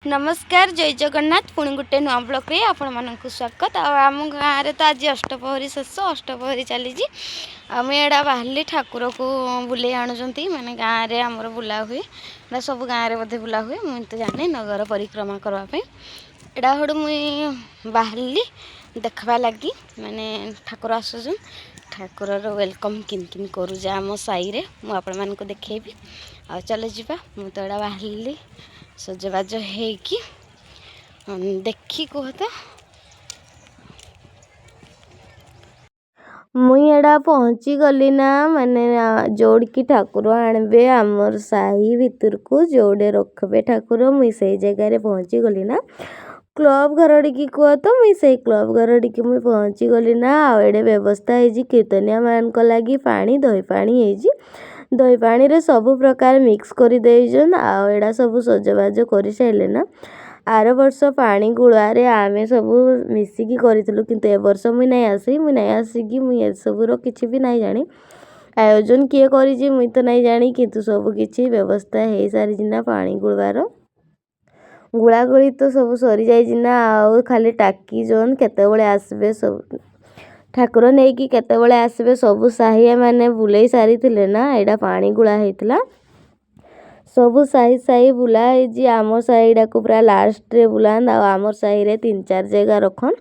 ନମସ୍କାର, ଜୟ ଜଗନ୍ନାଥ। ପୁଣି ଗୋଟେ ନୂଆ ବ୍ଲଗ୍ରେ ଆପଣମାନଙ୍କୁ ସ୍ୱାଗତ। ଆଉ ଆମ ଗାଁରେ ତ ଆଜି ଅଷ୍ଟପ୍ରହରୀ, ଶେଷ ଅଷ୍ଟପ୍ରହରୀ ଚାଲିଛି। ଆଉ ମୁଁ ଏଇଟା ବାହାରିଲି, ଠାକୁରକୁ ବୁଲେଇ ଆଣୁଛନ୍ତି। ମାନେ ଗାଁରେ ଆମର ବୁଲା ହୁଏ, ଏଇଟା ସବୁ ଗାଁରେ ବୋଧେ ବୁଲା ହୁଏ, ମୁଁ ତ ଜାଣିନି। ନଗର ପରିକ୍ରମା କରିବା ପାଇଁ ଏଇଟା ହଡ଼ୁ ମୁଇଁ ବାହାରିଲି ଦେଖବା ଲାଗି। ମାନେ ଠାକୁର ଆସୁଛନ୍, ଠାକୁରର welcome କିନ୍ କିନ୍ କରୁଛେ ଆମ ସାହିରେ, ମୁଁ ଆପଣମାନଙ୍କୁ ଦେଖେଇବି। ଆଉ ଚାଲ ଯିବା। ମୁଁ ତ ଏଇଟା ବାହାରିଲି ସଜବାଜ ହେଇକି। ଦେଖି କୁହ ତ। ମୁଇଁ ଏଇଟା ପହଞ୍ଚିଗଲି ନା, ମାନେ ଯୋଉଠିକି ଠାକୁର ଆଣିବେ ଆମର ସାହି ଭିତରକୁ, ଯୋଉଠି ରଖିବେ ଠାକୁର, ମୁଇଁ ସେଇ ଜାଗାରେ ପହଞ୍ଚିଗଲି ନା। କ୍ଲବ୍ ଘରଟିକି କୁହ ତ, ମୁଇଁ ସେଇ କ୍ଲବ୍ ଘରଟିକି ମୁଇଁ ପହଞ୍ଚିଗଲି ନା। ଆଉ ଏଇଠି ବ୍ୟବସ୍ଥା ହେଇଛି କୀର୍ତ୍ତନିଆ ମାନଙ୍କ ଲାଗି ପାଣି, ଦହି ପାଣି ହେଇଛି। ଦହି ପାଣିରେ ସବୁ ପ୍ରକାର ମିକ୍ସ କରିଦେଇଛନ୍। ଆଉ ଏଇଟା ସବୁ ସଜବାଜ କରିସାରିଲେ ନା। ଆର ବର୍ଷ ପାଣି ଗୁଳାରେ ଆମେ ସବୁ ମିଶିକି କରିଥିଲୁ, କିନ୍ତୁ ଏ ବର୍ଷ ମୁଇଁ ନାଇଁ ଆସି, ମୁଇଁ ନାଇଁ ଆସିକି ମୁଇଁ ଏସବୁର କିଛି ବି ନାଇଁ ଜାଣି। ଆୟୋଜନ କିଏ କରିଛି ମୁଇଁ ତ ନାଇଁ ଜାଣି, କିନ୍ତୁ ସବୁ କିଛି ବ୍ୟବସ୍ଥା ହେଇସାରିଛି ନା। ପାଣି ଗୁଳବାର ଗୁଳାଗୁଳି ତ ସବୁ ସରିଯାଇଛି ନା, ଆଉ ଖାଲି ଟାକିଛନ୍ କେତେବେଳେ ଆସିବେ ସବୁ ଠାକୁର ନେଇକି, କେତେବେଳେ ଆସିବେ। ସବୁ ସାହିଆ ମାନେ ବୁଲେଇ ସାରିଥିଲେ ନା। ଏଇଟା ପାଣି ଗୁଳା ହେଇଥିଲା, ସବୁ ସାହି ସାହି ବୁଲା ହେଇଛି। ଆମ ସାହିଟାକୁ ପୁରା ଲାଷ୍ଟରେ ବୁଲାନ୍। ଆଉ ଆମର ସାହିରେ ତିନି ଚାରି ଜାଗା ରଖନ୍,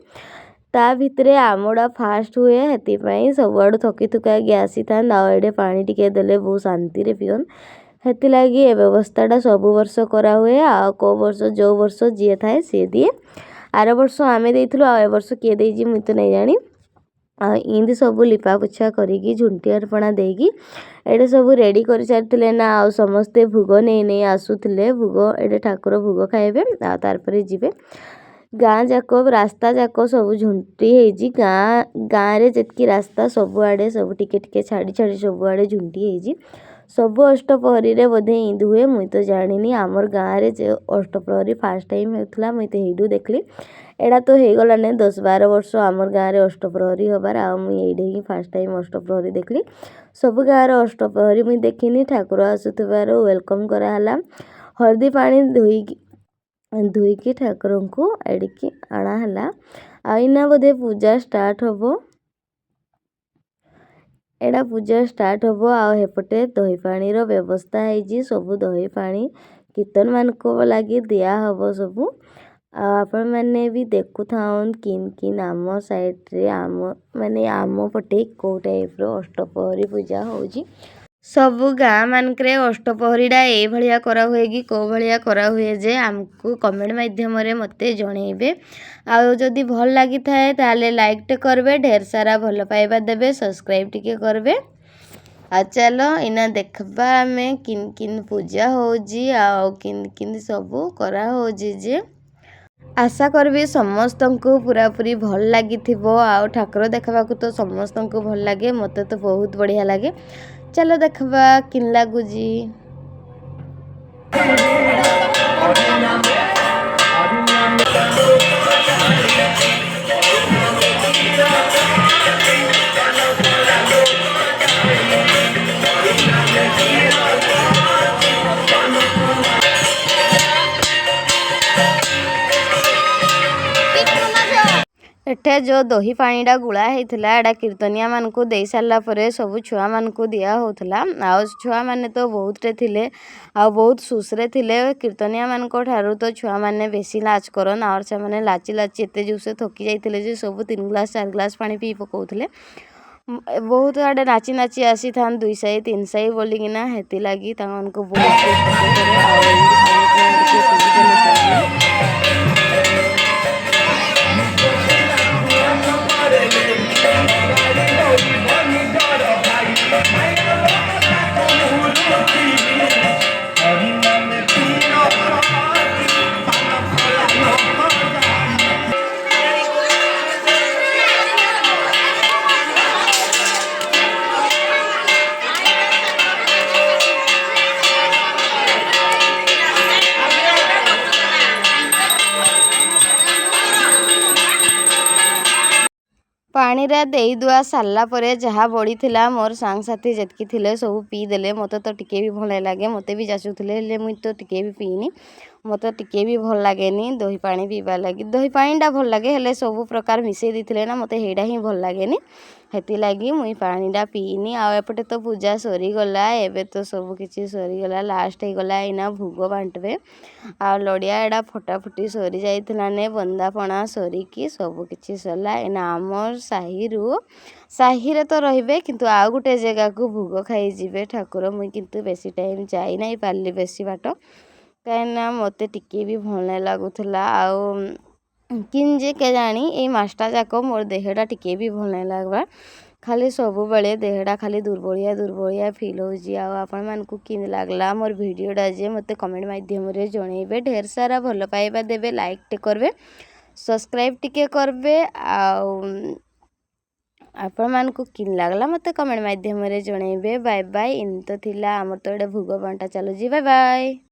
ତା ଭିତରେ ଆମଟା ଫାଷ୍ଟ ହୁଏ। ସେଥିପାଇଁ ସବୁଆଡ଼ୁ ଥକି ଥୁକାକି ଆସିଥାନ୍। ଆଉ ଏଇଠି ପାଣି ଟିକେ ଦେଲେ ବହୁତ ଶାନ୍ତିରେ ପିଅନ୍। ସେଥିଲାଗି ଏ ବ୍ୟବସ୍ଥାଟା ସବୁ ବର୍ଷ କରାହୁଏ। ଆଉ କେଉଁ ବର୍ଷ, ଯେଉଁ ବର୍ଷ ଯିଏ ଥାଏ ସିଏ ଦିଏ। ଆର ବର୍ଷ ଆମେ ଦେଇଥିଲୁ, ଆଉ ଏ ବର୍ଷ କିଏ ଦେଇଛି ମୁଇଁ ତ ନାଇଁ ଜାଣି। ଆଉ ଏମିତି ସବୁ ଲିପା ପୋଛା କରିକି, ଝୁଣ୍ଟି ଅର୍ପଣା ଦେଇକି ଏଇଟା ସବୁ ରେଡ଼ି କରିସାରିଥିଲେ ନା। ଆଉ ସମସ୍ତେ ଭୋଗ ନେଇ ନେଇ ଆସୁଥିଲେ। ଭୋଗ ଏଇଠି ଠାକୁର ଭୋଗ ଖାଇବେ ଆଉ ତାପରେ ଯିବେ। ଗାଁ ଯାକ ରାସ୍ତା ଯାକ ସବୁ ଝୁଣ୍ଟି ହେଇଛି। ଗାଁ ଗାଁରେ ଯେତିକି ରାସ୍ତା ସବୁଆଡ଼େ ସବୁ ଟିକେ ଟିକେ ଛାଡ଼ି ଛାଡ଼ି ସବୁଆଡ଼େ ଝୁଣ୍ଟି ହେଇଛି। ସବୁ ଅଷ୍ଟପ୍ରହରୀରେ ବୋଧେ ଇନ୍ତି ହୁଏ, ମୁଇଁ ତ ଜାଣିନି। ଆମର ଗାଁରେ ଯେ ଅଷ୍ଟପ୍ରହରୀ ଫାଷ୍ଟ ଟାଇମ୍ ହେଉଥିଲା, ମୁଇଁ ତ ହେଇଠୁ ଦେଖିଲି। ଏଇଟା ତ ହେଇଗଲାନେ 10-12 ବର୍ଷ ଆମର ଗାଁରେ ଅଷ୍ଟପ୍ରହରୀ ହବାର, ଆଉ ମୁଇଁ ଏଇଠି ହିଁ ଫାଷ୍ଟ ଟାଇମ୍ ଅଷ୍ଟପ୍ରହରୀ ଦେଖିଲି। ସବୁ ଗାଁର ଅଷ୍ଟପ୍ରହରୀ ମୁଇଁ ଦେଖିନି। ଠାକୁର ଆସୁଥିବାରୁ welcome କରାହେଲା, ହଳଦୀ ପାଣି ଧୋଇକି ଧୋଇକି ଠାକୁରଙ୍କୁ ଏଡ଼ିକି ଆଣା ହେଲା। ଆଉ ଏଇନା ବୋଧେ ପୂଜା ଷ୍ଟାର୍ଟ ହବ। ଏଇଟା ପୂଜା ଷ୍ଟାର୍ଟ ହବ। ଆଉ ହେପଟେ ଦହି ପାଣିର ବ୍ୟବସ୍ଥା ହେଇଛି। ସବୁ ଦହି ପାଣି କୀର୍ତ୍ତନମାନଙ୍କ ଲାଗି ଦିଆହବ ସବୁ। ଆଉ ଆପଣମାନେ ବି ଦେଖୁଥାଉନ୍ କିନ୍ କିନ୍ ଆମ ସାଇଡ଼୍ରେ, ଆମ ମାନେ ଆମ ପଟେ କେଉଁ ଟାଇପ୍ର ଅଷ୍ଟପ୍ରହରୀ ପୂଜା ହେଉଛି। ସବୁ ଗାଁ ମାନଙ୍କରେ ଅଷ୍ଟପ୍ରହରୀଟା ଏଇଭଳିଆ କରାହୁଏ କି କେଉଁ ଭଳିଆ କରାହୁଏ ଯେ, ଆମକୁ କମେଣ୍ଟ ମାଧ୍ୟମରେ ମୋତେ ଜଣେଇବେ। ଆଉ ଯଦି ଭଲ ଲାଗିଥାଏ ତାହେଲେ ଲାଇକ୍ଟେ କରିବେ, ଢେର ସାରା ଭଲ ପାଇବା ଦେବେ, ସବସ୍କ୍ରାଇବ୍ ଟିକେ କରିବେ। ଆଉ ଚାଲ ଏଇନା ଦେଖିବା ଆମେ କିନ୍ କିନ୍ ପୂଜା ହେଉଛି ଆଉ କିନ୍ କିନ୍ ସବୁ କରାହେଉଛି ଯେ। ଆଶା କରିବି ସମସ୍ତଙ୍କୁ ପୁରାପୁରି ଭଲ ଲାଗିଥିବ। ଆଉ ଠାକୁର ଦେଖିବାକୁ ତ ସମସ୍ତଙ୍କୁ ଭଲ ଲାଗେ, ମୋତେ ତ ବହୁତ ବଢ଼ିଆ ଲାଗେ। ଚାଲ ଦେଖିବା କିନ୍ ଲାଗୁଛି। ଏଠେ ଯେଉଁ ଦହି ପାଣିଟା ଗୁଳା ହେଇଥିଲା, ଏଇଟା କୀର୍ତ୍ତନିଆମାନଙ୍କୁ ଦେଇ ସାରିଲା ପରେ ସବୁ ଛୁଆମାନଙ୍କୁ ଦିଆ ହେଉଥିଲା। ଆଉ ଛୁଆମାନେ ତ ବହୁତଟେ ଥିଲେ ଆଉ ବହୁତ ସୁସ୍ରେ ଥିଲେ। କୀର୍ତ୍ତନିଆମାନଙ୍କ ଠାରୁ ତ ଛୁଆମାନେ ବେଶୀ ନାଚ କରନ୍। ଆଉ ସେମାନେ ଲାଚି ଲାଚି ଏତେ ଜୋରସେ ଥକି ଯାଇଥିଲେ ଯେ ସବୁ 3 ଗ୍ଲାସ୍ 4 ଗ୍ଲାସ୍ ପାଣି ପିଇ ପକାଉଥିଲେ। ବହୁତ ଆଡ଼େ ନାଚି ନାଚି ଆସିଥାନ୍, ଦୁଇ ସାହି ତିନି ସାହି ବୋଲିକିନା, ହେଥିଲାଗି ତାମାନଙ୍କୁ ବହୁତ କରେ। ଆଉ ଏମିତି ପାଣି ପୁଣା ଟିକେ ପିଇଦେଲେ ସେମାନେ। ପାଣିରେ ଦେଇ ଦୁଆ ସାରିଲା ପରେ ଯାହା ବଳିଥିଲା, ମୋର ସାଙ୍ଗସାଥି ଯେତିକି ଥିଲେ ସବୁ ପିଇଦେଲେ। ମୋତେ ତ ଟିକେ ବି ଭଲ ନାଇଁ ଲାଗେ। ମୋତେ ବି ଯାଚୁଥିଲେ, ହେଲେ ମୁଇଁ ତ ଟିକେ ବି ପିଇନି। ମୋତେ ଟିକେ ବି ଭଲ ଲାଗେନି ଦହି ପାଣି ପିଇବା ଲାଗି। ଦହି ପାଣିଟା ଭଲ ଲାଗେ, ହେଲେ ସବୁ ପ୍ରକାର ମିଶେଇ ଦେଇଥିଲେ ନା, ମୋତେ ହେଇଟା ହିଁ ଭଲ ଲାଗେନି। ହେଥିଲାଗି ମୁଇଁ ପାଣିଟା ପିଇନି। ଆଉ ଏପଟେ ତ ପୂଜା ସରିଗଲା। ଏବେ ତ ସବୁ କିଛି ସରିଗଲା, ଲାଷ୍ଟ ହେଇଗଲା। ଏଇନା ଭୋଗ ବାଣ୍ଟିବେ ଆଉ ନଡ଼ିଆ ଏଇଟା ଫଟାଫଟି ସରି ଯାଇଥିଲାନେ। ବନ୍ଦାପଣା ସରିକି ସବୁ କିଛି ସରିଲା। ଏଇନା ଆମର୍ ସାହିରୁ, ସାହିରେ ତ ରହିବେ, କିନ୍ତୁ ଆଉ ଗୋଟେ ଜାଗାକୁ ଭୋଗ ଖାଇଯିବେ ଠାକୁର। ମୁଇଁ କିନ୍ତୁ ବେଶୀ ଟାଇମ୍ ଯାଇ ନାଇଁ ପାରିଲି ବେଶୀ ବାଟ, କାହିଁକିନା ମୋତେ ଟିକେ ବି ଭଲ ନାଇଁ ଲାଗୁଥିଲା। ଆଉ କିନ୍ ଯେ କେଜାଣି, ଏଇ ମାସଟା ଯାକ ମୋର୍ ଦେହଟା ଟିକେ ବି ଭଲ ନାଇଁ ଲାଗ୍ବାର୍। ଖାଲି ସବୁବେଳେ ଦେହଟା ଖାଲି ଦୁର୍ବଳିଆ ଦୁର୍ବଳିଆ ଫିଲ୍ ହେଉଛି। ଆଉ ଆପଣମାନଙ୍କୁ କେମିତି ଲାଗଲା ମୋର୍ ଭିଡ଼ିଓଟା ଯେ, ମୋତେ କମେଣ୍ଟ ମାଧ୍ୟମରେ ଜଣେଇବେ। ଢେର ସାରା ଭଲ ପାଇବା ଦେବେ, ଲାଇକ୍ଟେ କରିବେ, ସବସ୍କ୍ରାଇବ୍ ଟିକେ କରିବେ। ଆଉ ଆପଣମାନଙ୍କୁ କେମିତି ଲାଗଲା, ମୋତେ କମେଣ୍ଟ ମାଧ୍ୟମରେ ଜଣେଇବେ। Bye bye. ଏମିତି ତ ଥିଲା ଆମର ତ ଏଇଟା ଭୋଗ ବଣ୍ଟା ଚାଲୁଛି। Bye bye.